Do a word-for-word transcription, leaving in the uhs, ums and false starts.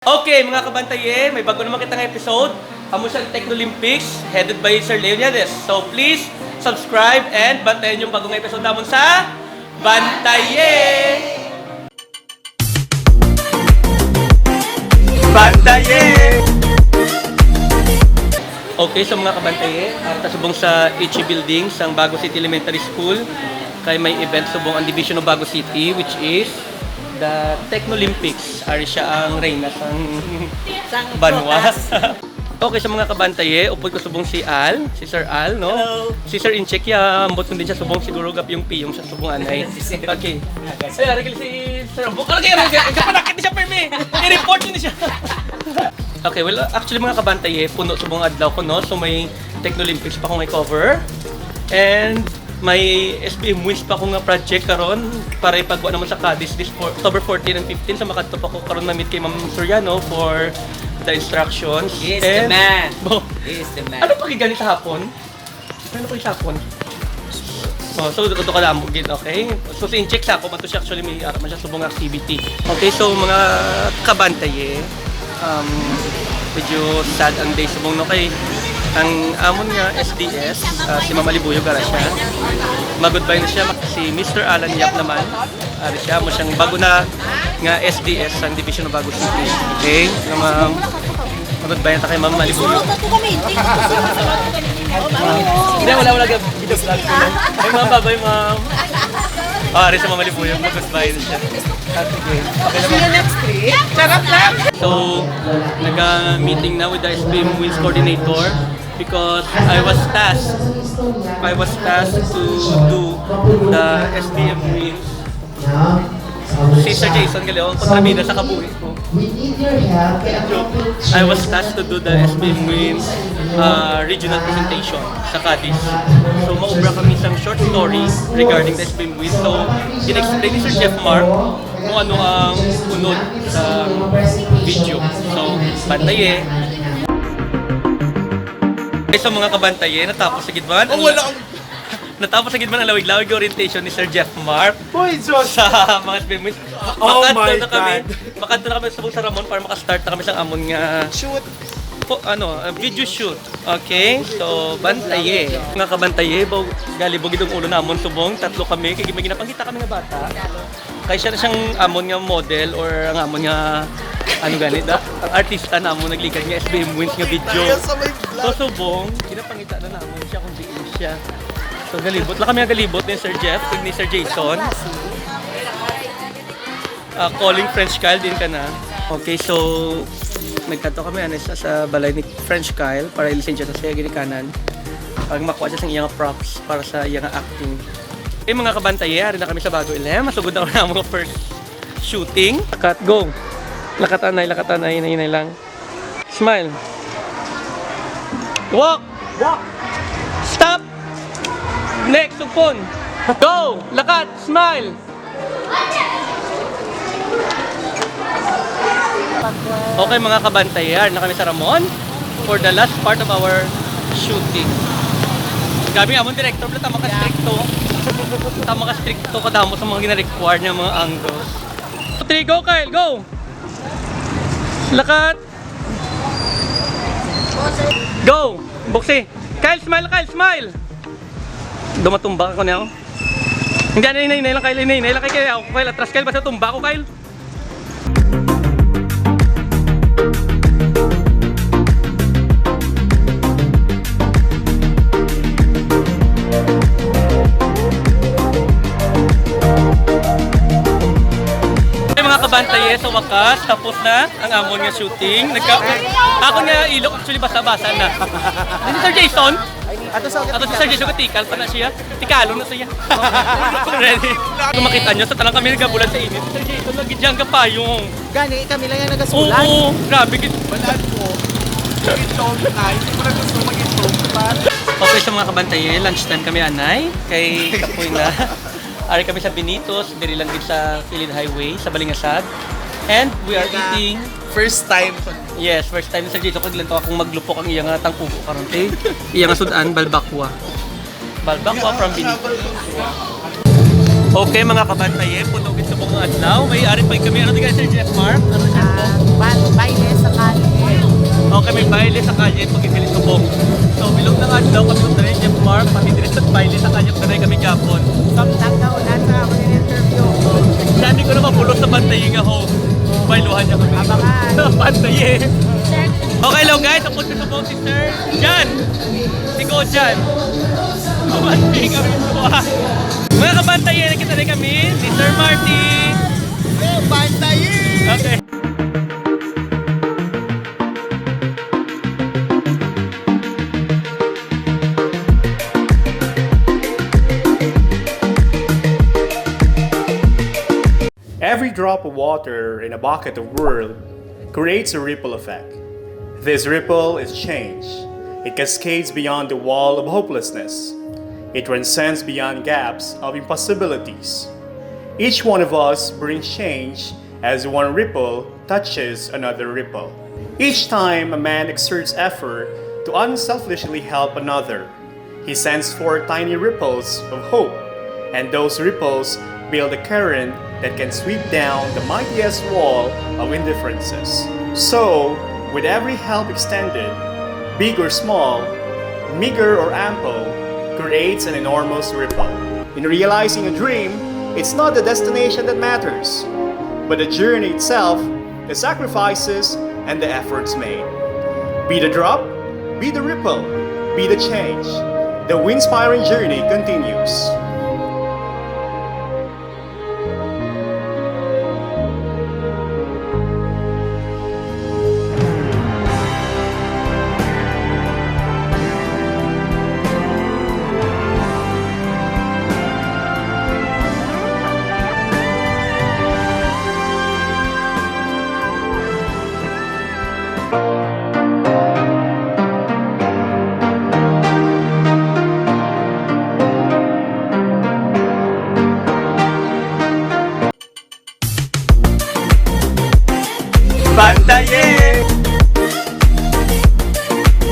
Okay, mga kabantaye, may bago naman kita nga episode. Amo siya ang Technolympics, headed by Sir Leonidas. So please subscribe and bantayan yung bago nga episode namon sa Bantaye! Bantaye! Okay, so mga kabantaye, ah, ta subong sa H E Building sang Bago City Elementary School, kay may event subong ang Division of Bago City, which is the Technolympics. Ari siya ang reyna sang Sang banwa. Prutas. Okay, sa mga kabantaye, upod ko subong si Al, si Sir Al, no? Hello. Si Sir Incheck, ya, ambot ko din siya subong, siguro gap yung piyong sa subong anay. Si Sir. Okay. Ay, ari si Sir Ambok. Ano kaya, ano kaya? Kapanakit ni siya, permi. I-report niyo ni siya. Okay, well, actually, mga kabantaye, puno subong adlaw ko, no? So, may Technolympics pa ko nga i-cover. And may S B M Wins pa ko nga project karon para ipagawa naman sa Cadiz this for, October fourteen and fifteen. So, makadto pa ko karon na-meet kay Ma'am Soriano for the instructions. He is the And man. Bo, He is the man. Ano pa gid gani sa hapon? Ano pa yung hapon? Oh, so, ito ka lang, gid, okay? So, si Incheck sa ako, man to siya actually may, ah, man siya subong activity. Okay, so, mga kabantaye, um, medyo sad ang day subong, no? Kay ang amon nga S D S, ah, si Ma'am Alibuyog, ara siya. Mag-goodbye na siya. Si Mister Alan Yap naman, ari siya, amo siyang bago na nga S D S sang Division of Bago City. Okay? Nga, ma'am, mag-goodbye na ta kay Ma'am Alibuyog. Hindi, wala, wala. Video vlog ko lang. Ay, ma'am, bye-bye, ma'am. Oh, ari sa Ma'am Alibuyog, mag-goodbye na siya. Ah, sige. Okay naman. See you next week. Charot lang. So, nag-meeting na with the S B M Wins coordinator because I was tasked, I was tasked to do the S B M Wins. Si Sir Jason Galeon, kontrabida sa kabuhi ko. I was tasked to do the S B M Wins, uh, regional presentation sa Cadiz. So, maubra kami sang short story regarding the S B M Wins. So, in-explain ni Sir Jeff Mark kung ano ang unod sa video. So, bantaye. Okay, so, mga kabantaye, natapos na gid man. Oh, wala akong Natapos na gid man ang lawig-lawig orientation ni Sir Jeff Mark. Boy, Diyos! Sa mga S B M Wins. Oh Makadto my na kami, God! Makadto na kami sa, sa Ramon para makastart na kami sa amon nga Shoot! po, ano, uh, video shoot. Okay? So, bantaye. Mga kabantaye, bo, galibog gid ang ulo namon subong. Tatlo kami. Kay may ginapangita kami nga bata. Kay siya na siyang amon nga model or ang amon nga, ano gani, da, ang artista namon nagligad nga S B M Wins nga video. Kaya sa may vlog. So, subong, ginapangita na namon siya kung diin siya. So, galibot lang kami, galibot ni Sir Jeff, ni Sir Jason. Ah, calling French Kyle din ka na. Okay, so, nagkadto kami, ano, sa, sa balay ni French Kyle para ilisensya na siya ginikanan. Para makuha siya sa iyang props para sa iyang acting. Eh, mga kabantaye, ari na kami sa Bago Ilem. Masugod na kami ang mga first shooting. Lakat, go. Lakat, anay, lakat, anay, hinay, hinay lang. Smile. Walk. Walk. Stop. Next, sugpon. Go. Lakat. Smile. Okay, mga kabantaye, ari na kami sa Ramon for the last part of our shooting. Grabe, amon director pala, tama ka stricto. Tama ka stricto, kadamo sa mga gina-require niya, mga angles. Three, go, Kyle, go! Lakat! Go! Boxy! Kyle, smile, Kyle, smile! Dumatumba ako niya, oh. Hindi, ano, hinay, hinay lang, Kyle, hinay, hinay lang, Kyle, Kyle, ako, Kyle, atras, Kyle, basta tumba ako, Kyle. Ay, mga kabantaye, sa wakas, tapos na ang amon nga shooting. Nagka-, ako nga ilok, actually, basa-basa na. Hindi, Sir Jason? Ato sa Ato si Sir Jason, katikal pa na siya. Tikalon na siya. Ready? Kung makita nyo, sa talang kami nagabulan sa init. Sir Jason, lagi dyan kapayong. Gani, kami lang yung nagasulat. Oo, grabe. Git- Balaan ko. Mag-itlog na. Hindi ko na gusto mag-itlog. Okay, sa mga kabantaye, lunch time kami, anay. Kay kapoy na. Ari kami sa Benitos, diri lang gid sa Kilid Highway, sa Balingasag. And we are Kaya eating first time. Yes, first time sa dito. Kag lantaw akong maglupok ang iya nga tangkubo karon, eh. Iya nga sud-an, balbakwa. Balbakwa from Benitos. Okay, mga kabantaye, puno gid subong nga adlaw. May ari pa kami, ano di kay Sir Jeff Mark? Ano siya po? Ah, ba- baile sa kalye. Okay, may baile sa kalye pag ipilit subong. So, bilog ng adlaw, kami kung dali Jeff Mark, pati diri sa baile sa kalye, dali kami gapon. Samtang daw na sa ako yung interview. Siya, hindi ko na mapulos sa bantaye nga home. Bailuhan niya kami. Abangan. Bantaye. Okay, hello guys, ang punto subong si Sir Jan. Si Ko Jan. Kumanti kami po. Mga kabantaye, nakita na kami ni Sir Marty. Bantayi! Okay. Every drop of water in a bucket of world creates a ripple effect. This ripple is change. It cascades beyond the wall of hopelessness. It transcends beyond gaps of impossibilities. Each one of us brings change as one ripple touches another ripple. Each time a man exerts effort to unselfishly help another, he sends forth tiny ripples of hope, and those ripples build a current that can sweep down the mightiest wall of indifferences. So, with every help extended, big or small, meager or ample, creates an enormous ripple. In realizing a dream, it's not the destination that matters, but the journey itself, the sacrifices, and the efforts made. Be the drop, be the ripple, be the change. The inspiring journey continues. Bantaye!